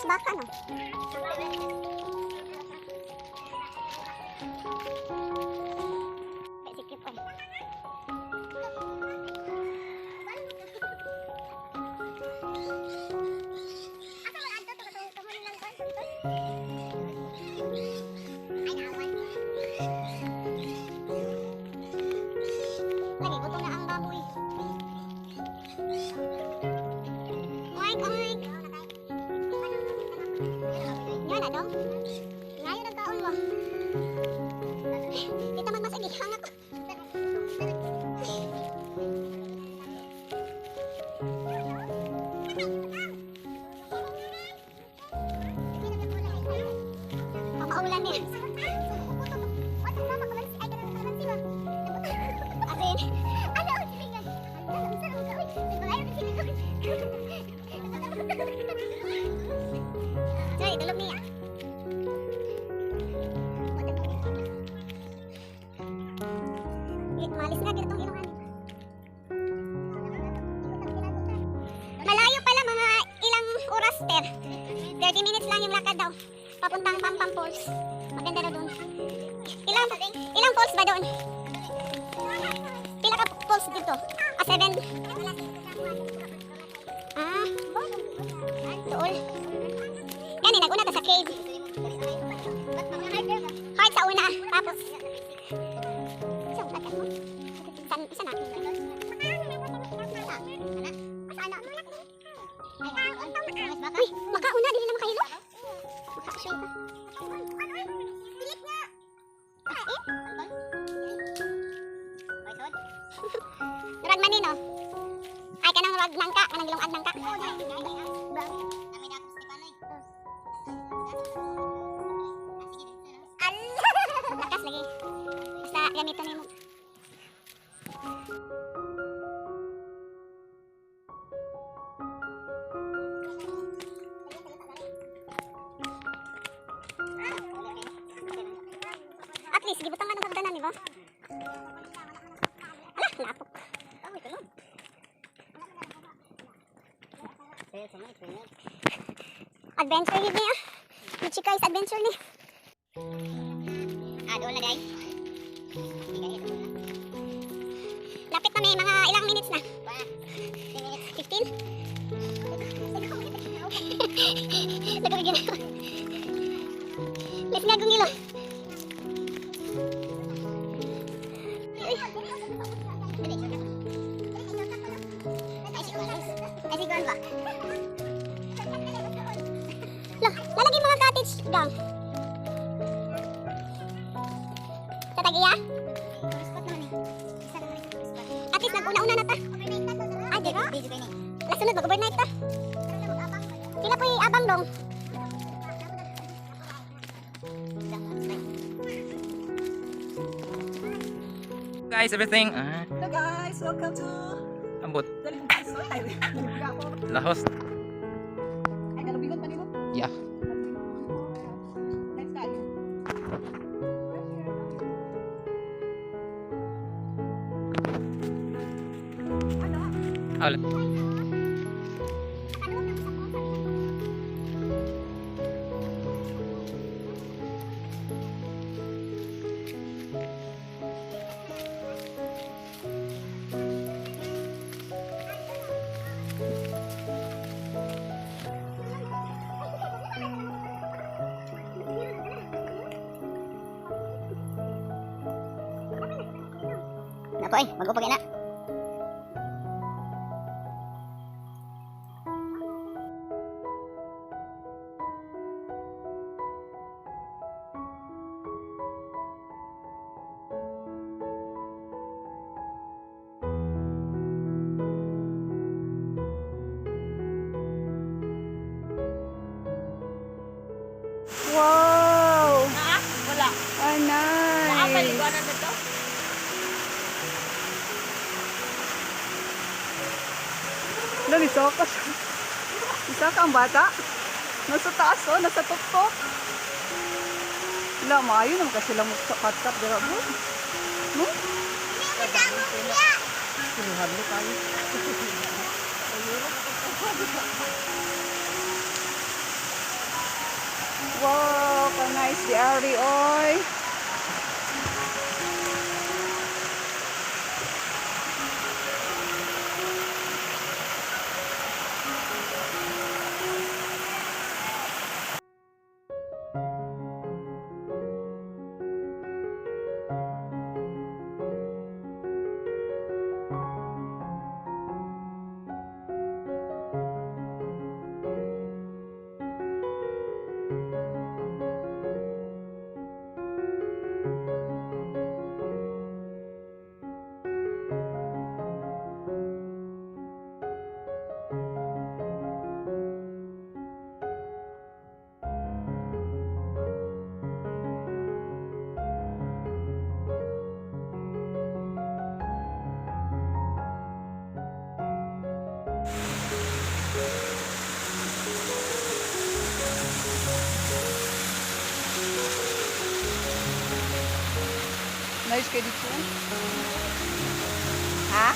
Baka, no? Ay, sikip, ay. Lagi, gutom na ang baboy. Oink, oink. Nga na dong. Ngayon ang kaon mo. Kita man masagi, hangak ko. Pamaulan niya. Asin. Joy, tulog niya. Malis nga ganitong ilong. Malayo pala, mga ilang oras per. 30 minutes lang yung lakad daw. Papuntang Pampam Falls. Maganda daw doon. Ilang ilang falls ba doon? Pila ka falls dito? Ah, seven. Ah, dool. Gani, nag-una ta sa cave. Heart sa una. Tapos, saan lakad mo? Saan, saan na? Uy, makauna, dili na makahilo. Makasway pa. Ah, eh? Rag manin, no? Ay, kanang rag nangka, kanang gilongad nangka. Lakas lagi. Basta gamiton nimo. At least, gibutang ng hagdanan, di ba? Ala, lapok. Adventure yun niya. Michika is adventure ni. Ah, doon na day. Lapit na, may mga ilang minutes na. 15? Nagkabigyan na. Let's nga gungilo. Ay, si Juan ba? Lah, lalagay mga cottage gang. Sa tagiya? Tourist spot naman eh. Isa naman ito, tourist spot. At least nag-una-una na ta. Overnight na to. Ay, di ba? Di, di, di. Lasunod, mag-overnight ta. Sila po'y abang dong. Guys, everything. Ah, Hello guys, welcome to ambot. Dalimugan. Ay, Dalimugan ako. Lahos. Ay, kalubigon pa nimo. Yeah. Next time. Ah, wala. Nako ay, mag-upag na. Wow! Wala. Ah, nice. Nakapaliguanan na to? Wala, nisaka siya. Nisaka ang bata. Nasa taas, oh. Nasa tuktok. Wala, maayo naman kasi sila mo sa kat-kat. Dira, bro. No? Nice di ari oy. Nice kay dito. Ha?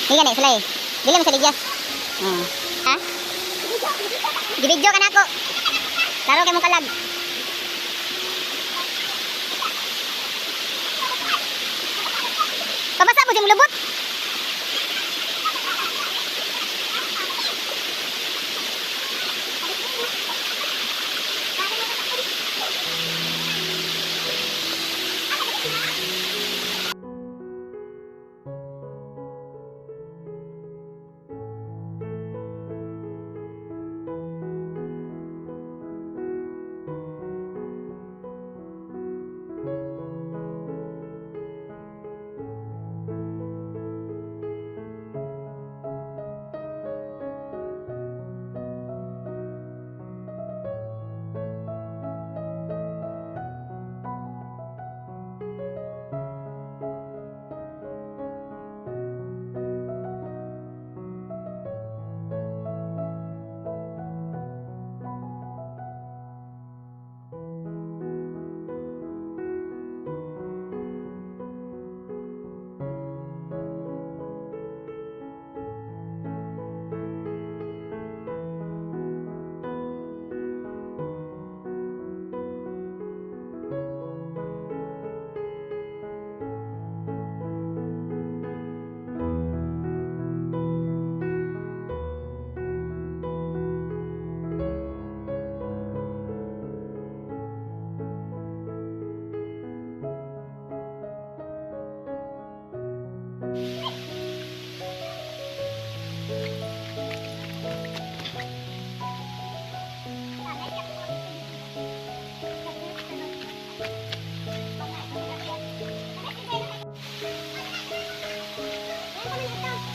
Di gani sila eh. Dili man sa ligyas. Ha? Gibidyo ka nako. Klaro kay mong kalag. Pabasa po si lubot.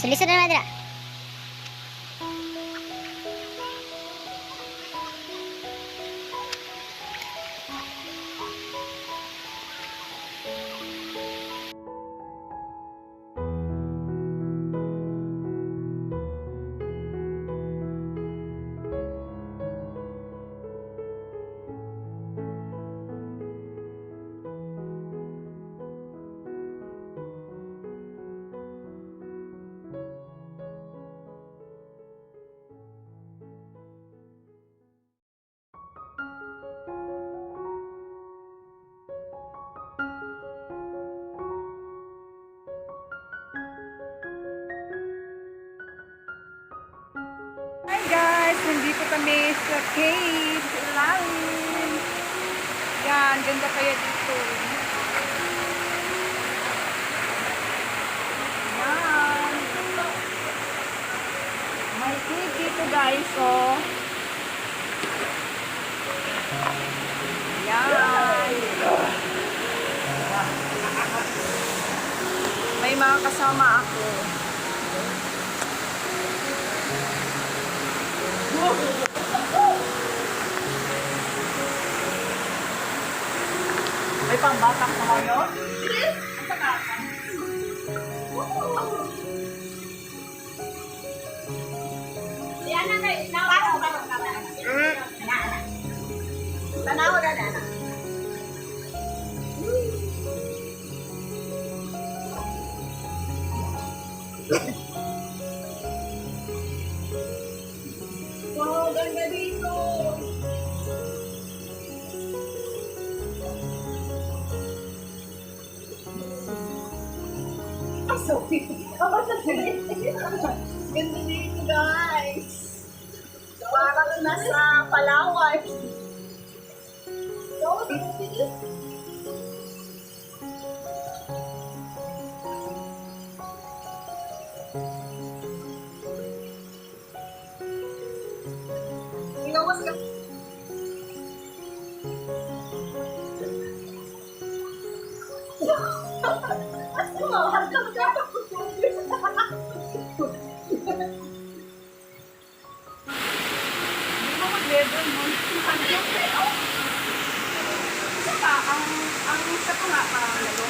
Sulisod na naman dira. Hi guys! Nandito kami sa cave, sa ilalim. Yan, ganda kaya dito. Yan. May cave dito, guys, oh. Yan. May mga kasama ako. May pambatang pa kayo? Wow, ganda dito! Ah, sorry. Ganda dito, guys. Parang nasa Palawan. Inawas ka. Hindi mo mag-level mo. Isa pa, ang isa pa nga pa, lalo.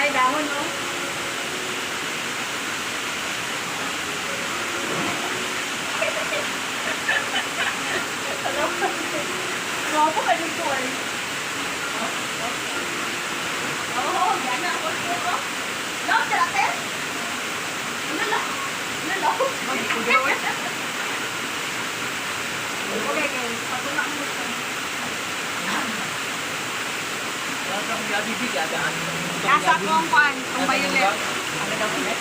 Ay, dahon, no? Gwapo ka dito, eh. Oo, gana ako. No, dati. Ano lang? Ano lang? Okay, guys. Patuna ang gusto. Nasa akong kwan, ang violet. Ano daw ulit?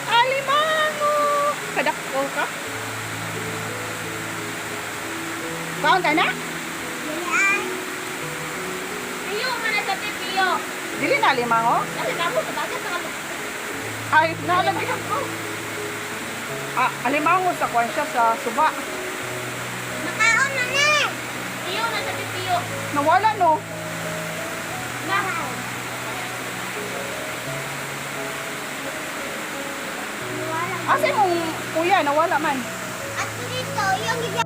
Alimango! Kadako ka? Kaon ka na? Piyo man na sa piyo. Dili na alimango? Kasi kamo sa bagat sa kamo. Ay, nalagyan ko. Ah, alimango sa kwan siya sa suba. Makaon na na. Piyo na sa piyo. Nawala no? Makaon. Asa imong kuya nawala man? At dito, yung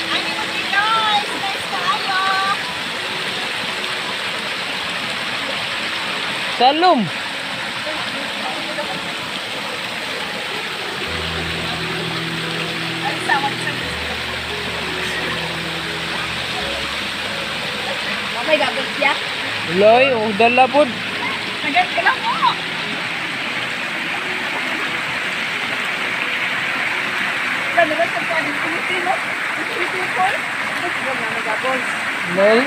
Ani mo ni guys, nice kaayo. Salom. Ay, sama sa Mamay gabot siya. Loy, oh, dala pod. Nagat ka lang mo. Ano ba sa kwan? Infinity, no? Infinity Fall? Ay, siguro na nagabol. Lol.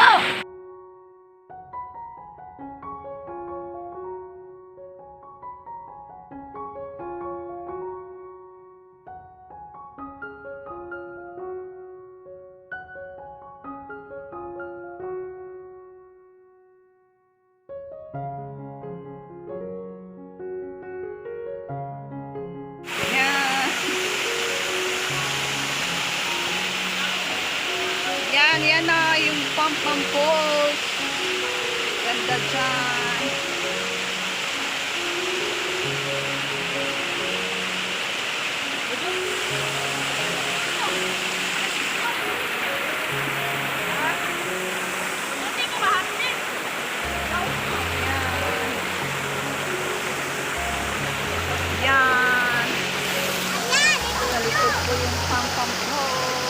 Oh! Pampam Falls. Ganda dyan. Yan. Sa likod ko yung Pampam Falls.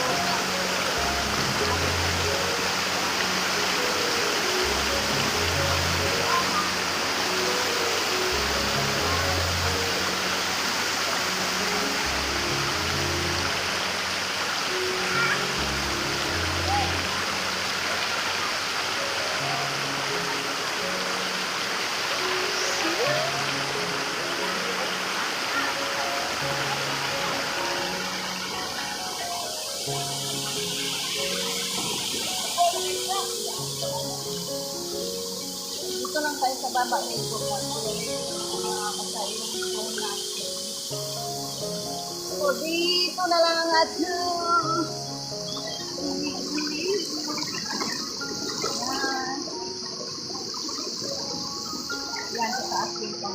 Dito lang tayo sa baba ng ito. Makakasa yung phone natin. So, dito na lang ang ato. Yan. Yan, sa taas dito.